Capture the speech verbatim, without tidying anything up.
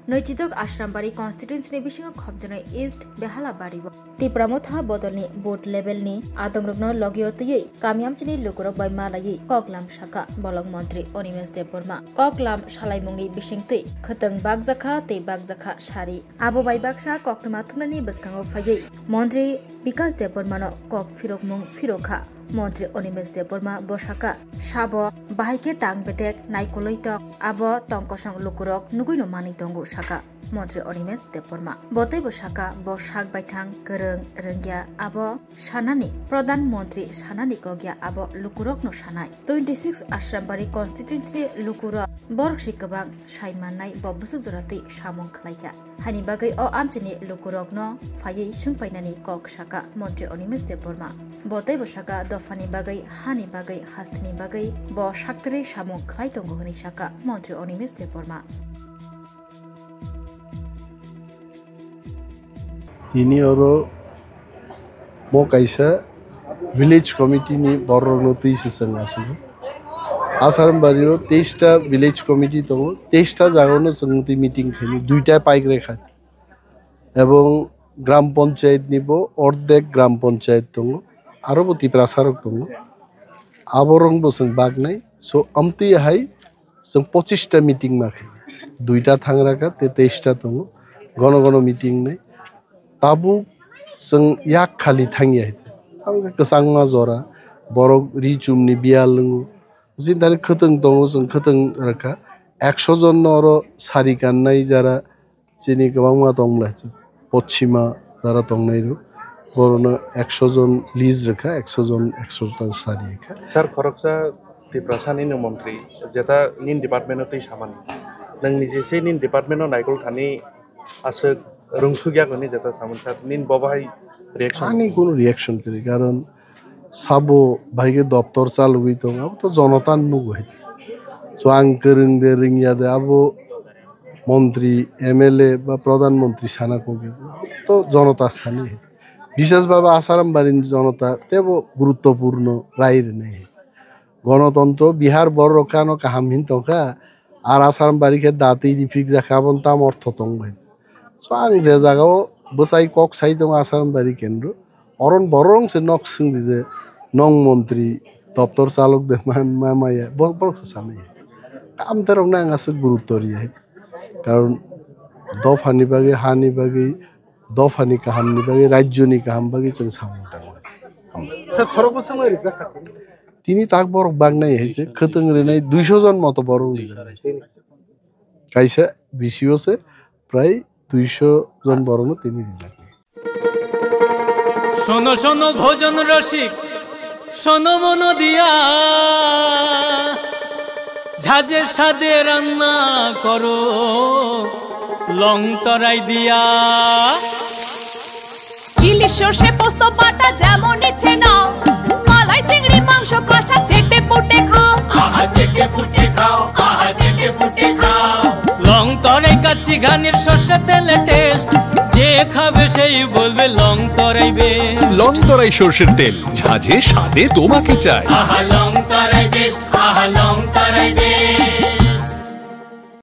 Nwichitok Ashrambari constituency ni bisingo khopjaknai East Behalabari o Tipra Motha bodolni booth level ni adongrokno logio twiwi kami amchini lukurok bai malaiwi koklam saka bolok montri Animesh Debbarma. Koklam salaimungni bisingtwi khwtwng bakjakha tei bakjakha sari. Abo bai baksa koktwma thumnani bwskango phaiwi montri Bikash Debbarmano kok phirokmung phirokha. Montri Animesh Debbarma bo saka, sabo bahai khe tang bedek naikolwi tong, abo tong kosong lukurok nugwino manwi tongo saka. Montri Animesh Debbarma bo teibo saka, bo sak baithang, kwrwng, rwngya, abo sanani, Pradhan Montri sanani kokya abo lukurokno sanai. Twenty six Ashrambari constituency ni lukurok borok si kwbang sai mannai bo bwswk jora twi samung khlaikha. Hani bagwi o amchini lukurokno phaiwi swngpainani kok saka Montri Animesh Debbarma. Bo teibo saka dophani bagwi, hani bagwi, hasteni bagwi bo saktrwi samung khlai tongo hwnwi saka Montri Animesh Debbarma. Tini oro mo kaisa village committee ni borok no twi se chwng aswk. Asarambari o teis ta village committee tongo, teis ta jaga no chwng twi meeting khaini, duita paigre kha. Ebong gram panchayat ni bo ordek gram panchayat tongo, aro bo Tiprasa rok tongo. Aborok bo chwng baknai, so amtwi hai chwng pochis ta meeting ma khe, duita thangraka tei teis ta tongo, gono gono meeting nai. Tabuk chwng yak khali thangya hai se. Tamo khe kwchangma jora, borok ri chumni biyal wngo. Chini thani khwtwng tongo, chwng khwtwng rwkha. Ekso jon no oro sari kannai jara chini kwbangma tong lai. Pochima jara tongnai rw. Borokno ekso jon list rwkha, ekso jon ekso ta sari rwkha. Sir, khoroksa Tiprasa nini montri, jeta nini department o twi samani. Nwng niji se nini department o naikol thani aswk rwngsuk yak hwnwi jeta samani sir, nini bo bahai reaction? Ani kono reaction kwrwi, karon sabo bahai khe doptor chalogwi tongo, abo to jonota nugo hai. So ang kwrwng de rwngya de abo montri, M L A ba pradhan montri sana kok to jonota sani hai. Bishes baba Asarambari ni jonota tebo guruttopurno rai rwnai hai. Gonotontro Bihar borok kano kaham hin tongkha, ar Asarambari khe datwi ripik jakha, aboni tam ortho tong bai. So ang je jagao bwsai kok sai tongo Asarambari kendro, oron borok se nok swngdi je nong montri doptor chalok de man ma maya, bo-, borok se samaya. Amte rokno ang aswk gurutto riya, karon dophani bagwi, hani bagwi, dophani kahamni bagwi, rajyoni kaham bagwi chwng samung tango. Sir, khorokbo swngwi rijak kha? Tini tak borok baknai hai se, khwtwng rinai duiso jon moto borok rijak. Kaisa B C O se prai duiso jon borokno tini rijak. শোনো শোনো ভজন রসিক, শোনো মন দিয়া, ঝাঁঝের স্বাদে রান্না করো লং তরাই দিয়া। ইলিশ সর্ষে পোস্ত বাটা যেমন ইচ্ছে নাও, মালাই চিংড়ি মাংস কষা চেটে পুটে খাও। আহা চেটে পুটে খাও, আহা চেটে পুটে খাও। লং তরাই কাচ্চি ঘানির সর্ষে তেলে টেস্ট, যে খাবে সেই বলবে লং তরাই বেস্ট। লং তরাই সর্ষের তেল, ঝাঁঝে স্বাদে তোমাকে চাই। আহা লং তরাই বেস্ট, আহা লং তরাই বেস্ট।